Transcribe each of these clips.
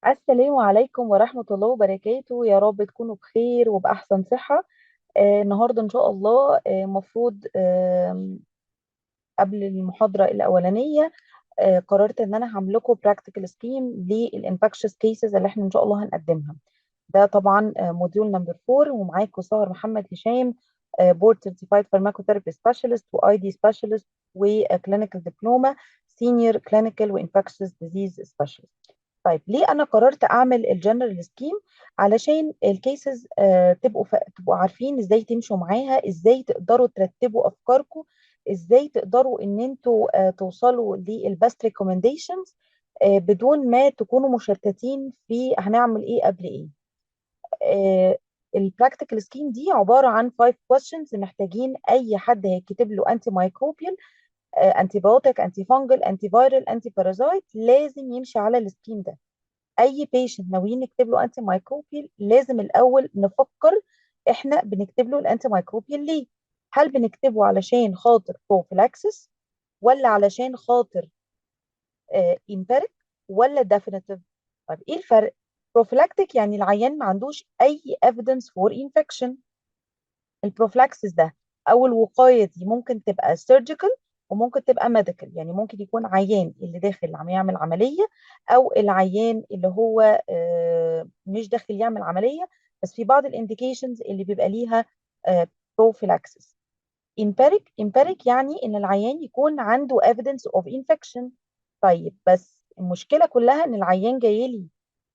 السلام عليكم ورحمة الله وبركاته، يا رب تكونوا بخير وبأحسن صحة. النهاردة إن شاء الله مفروض قبل المحاضرة الأولانية قررت إن أنا هعمل لكم practical scheme لل infectious cases اللي إحنا إن شاء الله هنقدمها. ده طبعا module number 4، ومعاكم سهر محمد هشام، board certified pharmacotherapy specialist و ID specialist و clinical diploma senior clinical و infectious disease specialist. طيب، ليه انا قررت اعمل ال general scheme؟ علشان ال cases تبقوا عارفين ازاي تمشوا معاها، ازاي تقدروا ترتبوا افكاركم، ازاي تقدروا ان انتوا توصلوا لل best recommendations بدون ما تكونوا مشتتين في هنعمل ايه قبل ايه. ال practical scheme دي عبارة عن 5 questions محتاجين اي حد هيكتب له antimicrobial، antibiotic، antifungal، antiviral، antiparasite، لازم يمشي على ال scheme ده. اي patient ناويين نكتب له antimicrobial لازم الاول نفكر احنا بنكتب له ال antimicrobial ليه؟ هل بنكتبه علشان خاطر prophylaxis ولا علشان خاطر empiric ولا definitive؟ طيب، ايه الفرق؟ prophylactic يعني العيان ما عندوش اي evidence for infection. ال prophylaxis ده او الوقاية دي ممكن تبقى surgical وممكن تبقى medical، يعني ممكن يكون عيان اللي داخل عم يعمل عملية او العيان اللي هو مش داخل يعمل عمليه، بس في بعض ال indications اللي بيبقى ليها prophylaxis. empiric، empiric يعني ان العيان يكون عنده evidence of infection. طيب، بس المشكلة كلها ان العيان جاي لي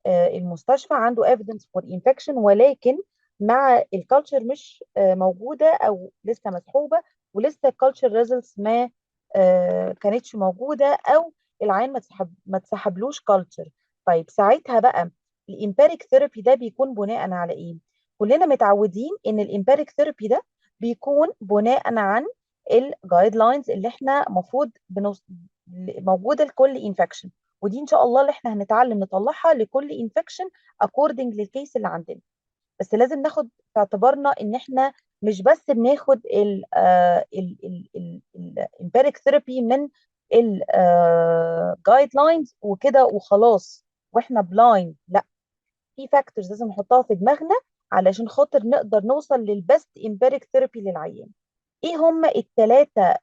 المستشفى عنده evidence for infection، ولكن مع ال culture مش موجودة او لسه مسحوبه ولسه ال culture results ما كانتش موجوده، او العيان ما تسحبلوش culture. طيب، ساعتها بقى ال empiric therapy ده بيكون بناء على ايه؟ كلنا متعودين ان ال empiric therapy ده بيكون بناء عن ال guidelines اللي احنا المفروض موجودة لكل infection، ودي ان شاء الله اللي احنا هنتعلم نطلعها لكل infection according لل case اللي عندنا. بس لازم ناخد في اعتبارنا ان احنا مش بس بناخد ال ال empiric therapy من ال guidelines وكده وخلاص واحنا blind. لا، في factors لازم نحطها في دماغنا علشان خاطر نقدر نوصل لل best empiric therapy للعيان. ايه هم الثلاثة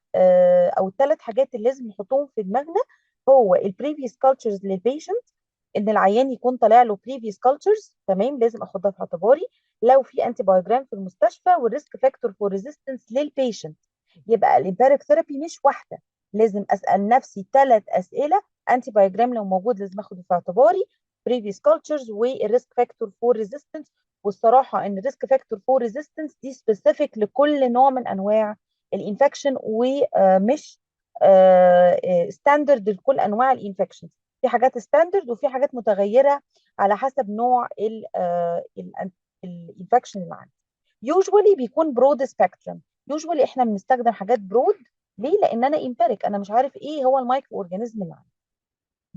او الثلاث حاجات اللي لازم نحطهم في دماغنا؟ هو ال previous cultures لل patient، ان العيان يكون طالع له previous cultures، تمام، لازم اخدها في اعتباري. لو في antibiogram في المستشفى، وال risk factor for resistance لل patient. يبقى ال empiric therapy مش واحده، لازم اسال نفسي ثلاث اسئله: antibiogram لو موجود لازم اخده في اعتباري، previous cultures، وال risk factor for resistance. والصراحة ان ال risk factor for resistance دي specific لكل نوع من انواع ال infection ومش standard لكل انواع ال infection. في حاجات standard وفي حاجات متغيرة على حسب نوع ال infection اللي عندي. usually بيكون broad spectrum. usually احنا بنستخدم حاجات broad. ليه؟ لان انا empiric، انا مش عارف ايه هو ال microorganism اللي عندي.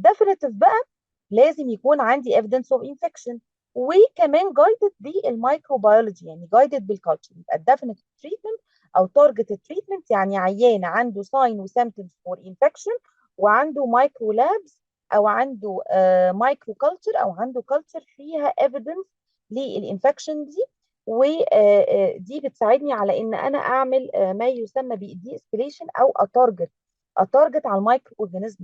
definitive بقى لازم يكون عندي evidence of infection وكمان guided بال microbiology، يعني guided بال culture. يبقى ال definitive treatment او targeted treatment يعني عيان عنده sign و symptoms for infection وعنده micro labs او عنده micro culture او عنده culture فيها evidence لل infection دي، ودي بتساعدني على ان انا اعمل ما يسمى ب de-escalation او ا target على ال microorganism.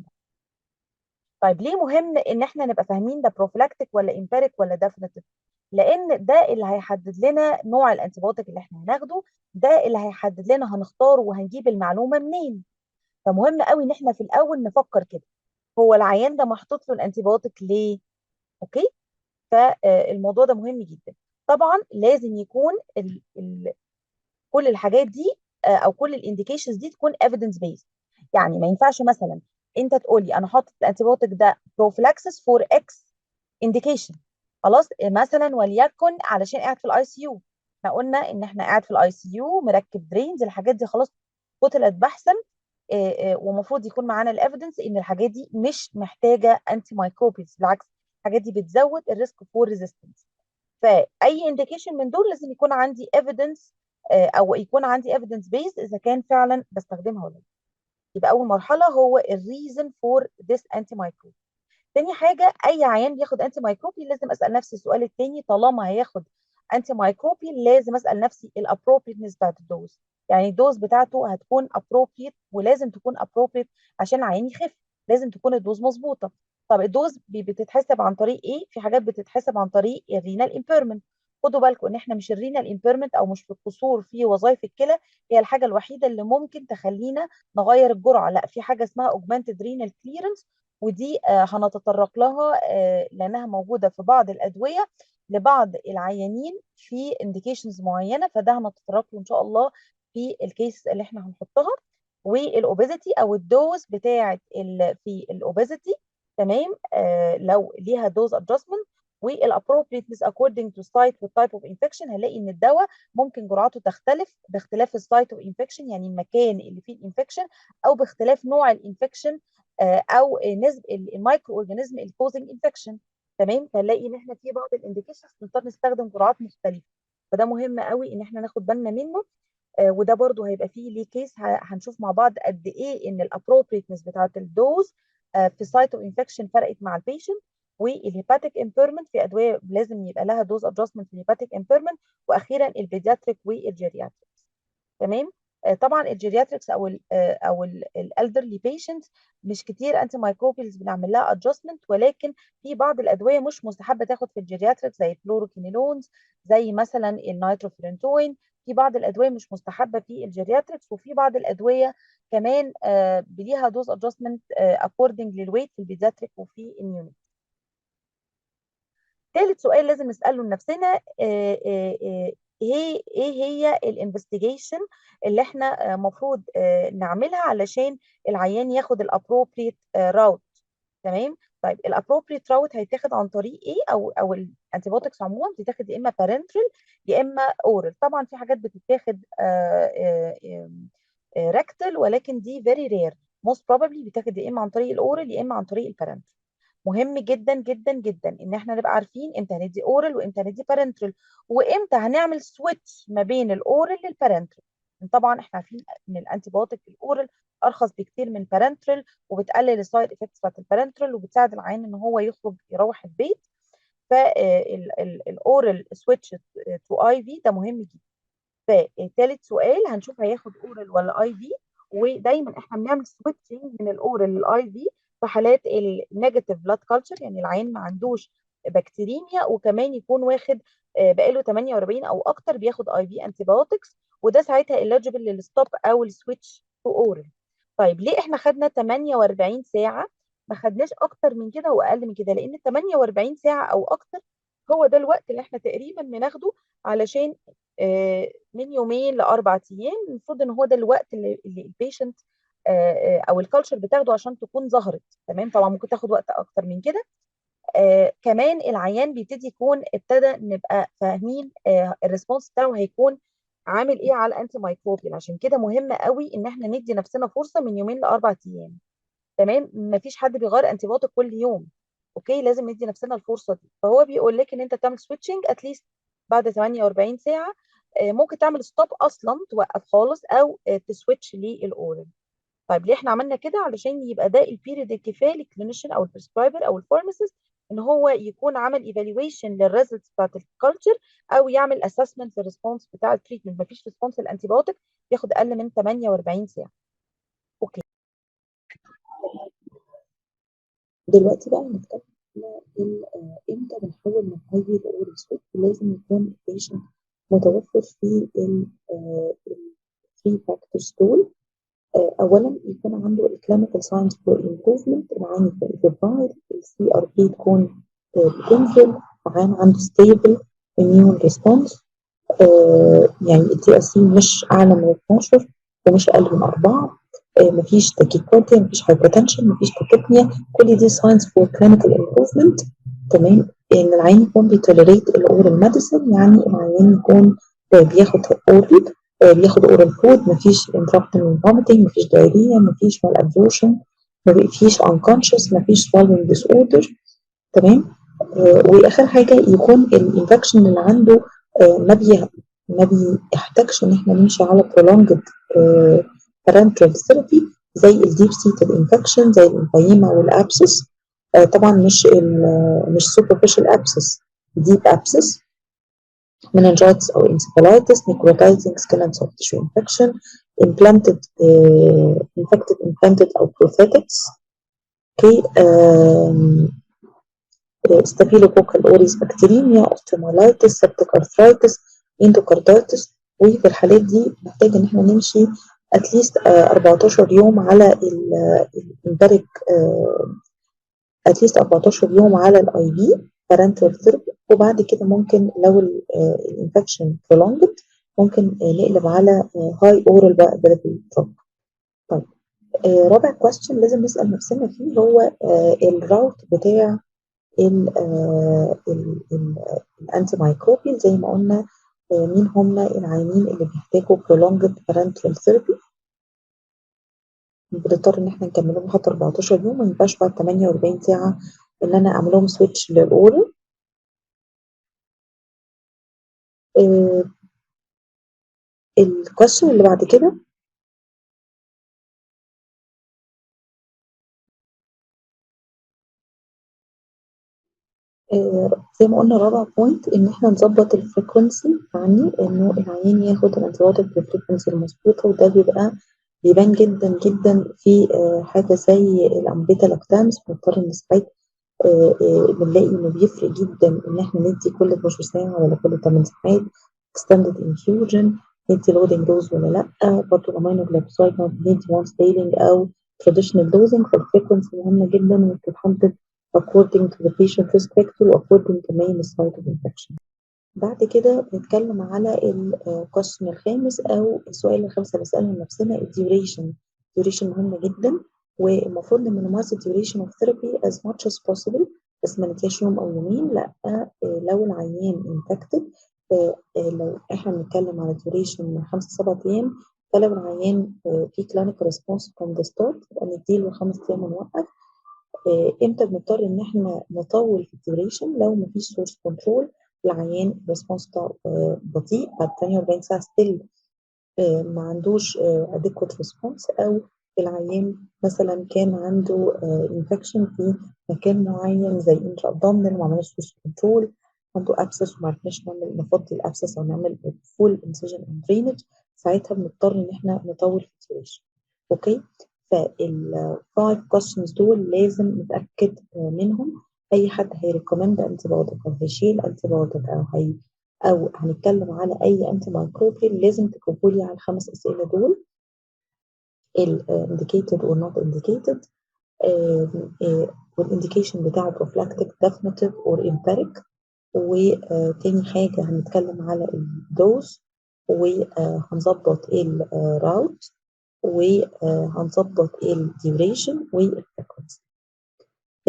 طيب، ليه مهم ان احنا نبقى فاهمين ده prophylactic ولا empiric ولا definitive؟ لان ده اللي هيحدد لنا نوع ال antibiotic اللي احنا هناخده، ده اللي هيحدد لنا هنختار وهنجيب المعلومة منين. فمهم قوي ان احنا في الاول نفكر كده: هو العيان ده محطوط له ال antibiotic ليه؟ okay، فالموضوع ده مهم جدا. طبعا لازم يكون ال كل الحاجات دي او كل ال indications دي تكون evidence based. يعني ما ينفعش مثلا انت تقولي انا حاطط ال antibiotic ده prophylaxis for X indication، خلاص، مثلا وليكن علشان قاعد في ال ICU. احنا قلنا ان احنا قاعد في ال ICU مركب drains، الحاجات دي خلاص قتلت بحثا، ومفروض يكون معانا ال evidence ان الحاجات دي مش محتاجه antimicrobials، بالعكس الحاجات دي بتزود ال risk for resistance. فاي indication من دول لازم يكون عندي evidence او يكون عندي evidence base اذا كان فعلا بستخدمها ولا لا. يبقى اول مرحلة هو ال reason for this antimicrobial. تاني حاجه، اي عيان بياخد antimicrobial لازم اسال نفسي السؤال التاني، طالما هياخد antimicrobial لازم اسال نفسي ال appropriateness بتاعت ال dose، يعني ال dose بتاعته هتكون appropriate ولازم تكون appropriate عشان العيان يخف، لازم تكون ال dose مظبوطه. طب ال dose بتتحسب عن طريق ايه؟ في حاجات بتتحسب عن طريق ال renal impairment. خدوا بالكم ان احنا مش ال renal impairment او مش في القصور في وظائف الكلى هي الحاجة الوحيدة اللي ممكن تخلينا نغير الجرعه، لا، في حاجة اسمها augmented renal clearance، ودي هنتطرق لها لانها موجودة في بعض الادوية لبعض العيانين في indications معينه، فده هنتطرق له ان شاء الله في ال case اللي احنا هنحطها. وال obesity او ال dose بتاعه في ال obesity، تمام، لو ليها dose adjustment. وال appropriateness according to site وال type of infection، هنلاقي ان الدواء ممكن جرعته تختلف باختلاف ال site of infection، يعني المكان اللي فيه ال infection، او باختلاف نوع ال infection، او نسبه ال microorganism ال causing infection. تمام، فنلاقي ان احنا في بعض ال indications بنضطر نستخدم جرعات مختلفه، فده مهم قوي ان احنا ناخد بالنا منه. وده برضو هيبقى فيه ليه case، هنشوف مع بعض قد ايه ان ال appropriateness بتاعت ال dose في site of infection فرقت مع ال patient. وال hepatic impairment، في ادوية لازم يبقى لها dose adjustment في ال hepatic impairment. واخيرا ال pediatric وال geriatrics. تمام، طبعا ال geriatrics او ال elderly patients مش كتير antimicrobials بنعمل لها adjustment، ولكن في بعض الادوية مش مستحبة تاخد في ال geriatrics زي ال fluoroquinolones، زي مثلا ال nitrofurantoin. في بعض الادوية مش مستحبة في ال geriatrics، وفي بعض الادوية كمان ليها dose adjustment according لل weight في ال pediatric وفي ال neonate. ثالث سؤال لازم نساله لنفسنا، ايه هي ال investigation اللي احنا المفروض نعملها علشان العيان ياخد ال appropriate route؟ تمام، طيب ال appropriate route هيتاخد عن طريق ايه؟ او ال antibiotics عموما بتتاخد يا اما parenteral يا اما oral. طبعا في حاجات بتتاخد rectal، ولكن دي very rare، most probably بتاخد يا اما عن طريق ال oral يا اما عن طريق ال parenteral. مهم جدا جدا جدا ان احنا نبقى عارفين امتى هندي oral وامتى هندي parenteral وامتى هنعمل switch ما بين ال oral لل parenteral. طبعا احنا عارفين ان ال antibiotic ال oral ارخص بكتير من parenteral، وبتقلل ال side effects بتاعت ال parenteral، وبتساعد العيان ان هو يخرج يروح البيت. فال oral switch to IV ده مهم جدا. فثالث سؤال هنشوف هياخد oral ولا IV، ودايما احنا بنعمل switching من ال oral لل IV في حالات ال negative blood culture، يعني العيان ما عندوش bacteremia، وكمان يكون واخد بقاله 48 او اكتر بياخد IV antibiotics، وده ساعتها eligible لل stop او ال switch to oral. طيب ليه احنا خدنا 48 ساعه، ما خدناش اكتر من كده واقل من كده؟ لان 48 ساعة او اكتر هو ده الوقت اللي احنا تقريبا بناخده علشان من يومين ل4 ايام، المفروض ان هو ده الوقت اللي ال patient او ال culture بتاخده عشان تكون ظهرت. تمام، طبعا ممكن تاخد وقت اكتر من كده. كمان العيان بيبتدي يكون ابتدى نبقى فاهمين ال response بتاعه هيكون عامل ايه على ال antimicrobial، عشان كده مهم قوي ان احنا ندي نفسنا فرصة من يومين ل4 ايام. تمام، مفيش حد بيغير antibiotic كل يوم، okay، لازم ندي نفسنا الفرصة دي. فهو بيقول لك ان انت تعمل switching at least بعد 48 ساعه، ممكن تعمل stop اصلا، توقف خالص، او ت switch لل oral. طيب ليه احنا عملنا كده؟ علشان يبقى ده ال period الكفاية لل clinician او ال prescriber او ال pharmacist ان هو يكون عمل evaluation لل results بتاعت ال culture او يعمل assessment لل response بتاع ال treatment. مفيش response لل antibiotic بياخد اقل من 48 ساعه. okay، دلوقتي بقى هنتكلم على امتى بنحول من IV ل oral switch. لازم يكون ال patient متوفر في ال 3 factors دول. اولا يكون عنده ال clinical signs for improvement، العيان يكون afebrile، ال CRP تكون بتنزل، العيان عنده stable immune response، يعني ال TLC مش اعلى من 12 ومش اقل من 4، مفيش tachycardia، مفيش hypotension، مفيش tachypnea، كل دي signs for clinical improvement. تمام، ان العيان يكون بي tolerate ال oral medicine، يعني العيان يكون بياخد oral، بياخد oral food، مفيش interrupted vomiting، مفيش diarrhea، مفيش malabsorption، مفيش unconscious، مفيش swallowing disorder. تمام، واخر حاجة يكون ال infection اللي عنده ما بيحتاجش ان احنا نمشي على prolonged parenteral therapy، زي ال deep seated infection، زي ال empyema وال abscess. طبعا مش superficial abscess، deep abscess، meningitis أو encephalitis، necrotizing skin and soft tissue infection، implanted infected implanted أو prosthetics، okay، staphylococcal aureus bacteremia، osteomyelitis، septic arthritis، endocarditis. وفي الحالات دي محتاج ان احنا نمشي at least 14 يوم على ال empiric، at least 14 يوم على ال IV parenteral therapy، وبعد كده ممكن لو ال infection prolonged ممكن نقلب على high oral bioavailable drug. طيب، رابع question لازم نسأل نفسنا فيه هو ال route بتاع ال antimicrobial. زي ما قلنا، مين هم العيانين اللي بيحتاجوا prolonged parenteral therapy؟ بنضطر ان احنا نكملهم لحد 14 يوم، ما ينفعش بعد 48 ساعة ان انا اعمل لهم switch لل oral. ال question اللي بعد كده زي ما قلنا رابع point ان احنا نظبط ال frequency، يعني انه العيان ياخد ال antibiotic بال frequency المظبوطه، وده بيبقى بيبان جدا جدا في حاجه زي ال beta lactams. بنضطر ان ساعات بنلاقي انه بيفرق جدا ان احنا ندي كل 12 ساعه ولا كل 8 ساعات، extended infusion، ندي loading dose ولا لا، برضه ال aminoglycoside ندي once daily او traditional dosing. فال frequency مهمه جدا وبتتحدد according to the patient risk factor و according كمان لل site of infection. بعد كده بنتكلم على ال question الخامس او السؤال الخامس اللي بنسأله لنفسنا، ال duration. ال duration مهم جدا، والمفروض ن minimize ال duration of therapy as much as possible، بس ما نديهاش يوم او يومين، لا. لو العيان infected، لو احنا بنتكلم على duration من 5 7 ايام، فلو العيان في clinical response from the start يبقى نديله 5 ايام ونوقف. امتى بنضطر ان احنا نطول في ال duration؟ لو مفيش source control، العيان ال response بتاعه بطيء بعد 48 ساعه still ما عندوش adequate response، او العيان مثلا كان عنده infection في مكان معين زي intra abdominal وما عملناش source control، عنده abscess وما عرفناش نعمل نفضي ال abscess او نعمل full incision and drainage، ساعتها بنضطر ان احنا نطول في ال duration. okay، فال five questions دول لازم نتأكد منهم. أي حد هي recommend antibiotic أو هيشيل antibiotic أو هنتكلم على أي antimicrobial لازم تجاوبوا لي على الخمس أسئلة دول، ال indicated or not indicated، وال indication بتاعه prophylactic، definitive or empiric، وتاني حاجة هنتكلم على ال dose، وهنظبط ال route، وهنظبط ال duration وال frequency.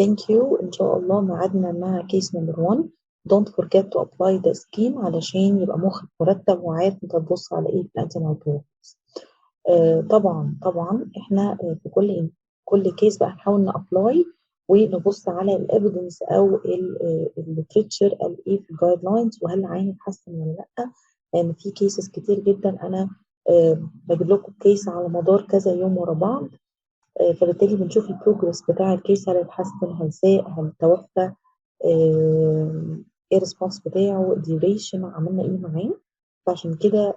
Thank you. إن شاء الله ميعادنا مع case number 1. Don't forget to apply the scheme علشان يبقى مخك مرتب وعارف انت تبص على ايه في ال antimicrobials. طبعا طبعا احنا في كل case بقى هنحاول ن apply ونبص على ال evidence او ال literature قال ايه في ال guidelines، وهل العيان اتحسن ولا لا، لان في cases كتير جدا انا بجيب لكم case على مدار كذا يوم ورا بعض، فبالتالي بنشوف ال progress بتاع ال case، هل اتحسن، هل ساء، هل توفى، ايه ال response بتاعه، duration، عملنا ايه معاه. فعشان كده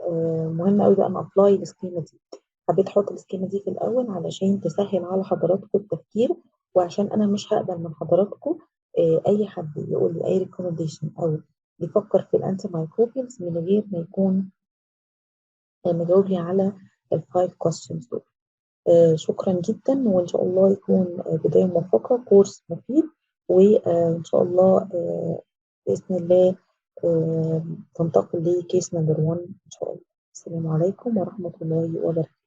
مهم قوي بقى ن apply ال schema دي. حبيت احط ال schema دي في الاول علشان تسهل على حضراتكم التفكير، وعشان انا مش هقبل من حضراتكم اي حد يقول لي اي recommendation او يفكر في ال antimicrobials من غير ما يكون مجاوب لي على ال five questions دول. شكرا جدا، وان شاء الله يكون بدايه موفقه، كورس مفيد، وان شاء الله باذن الله تنتقل ل case number 1 ان شاء الله. السلام عليكم ورحمه الله وبركاته.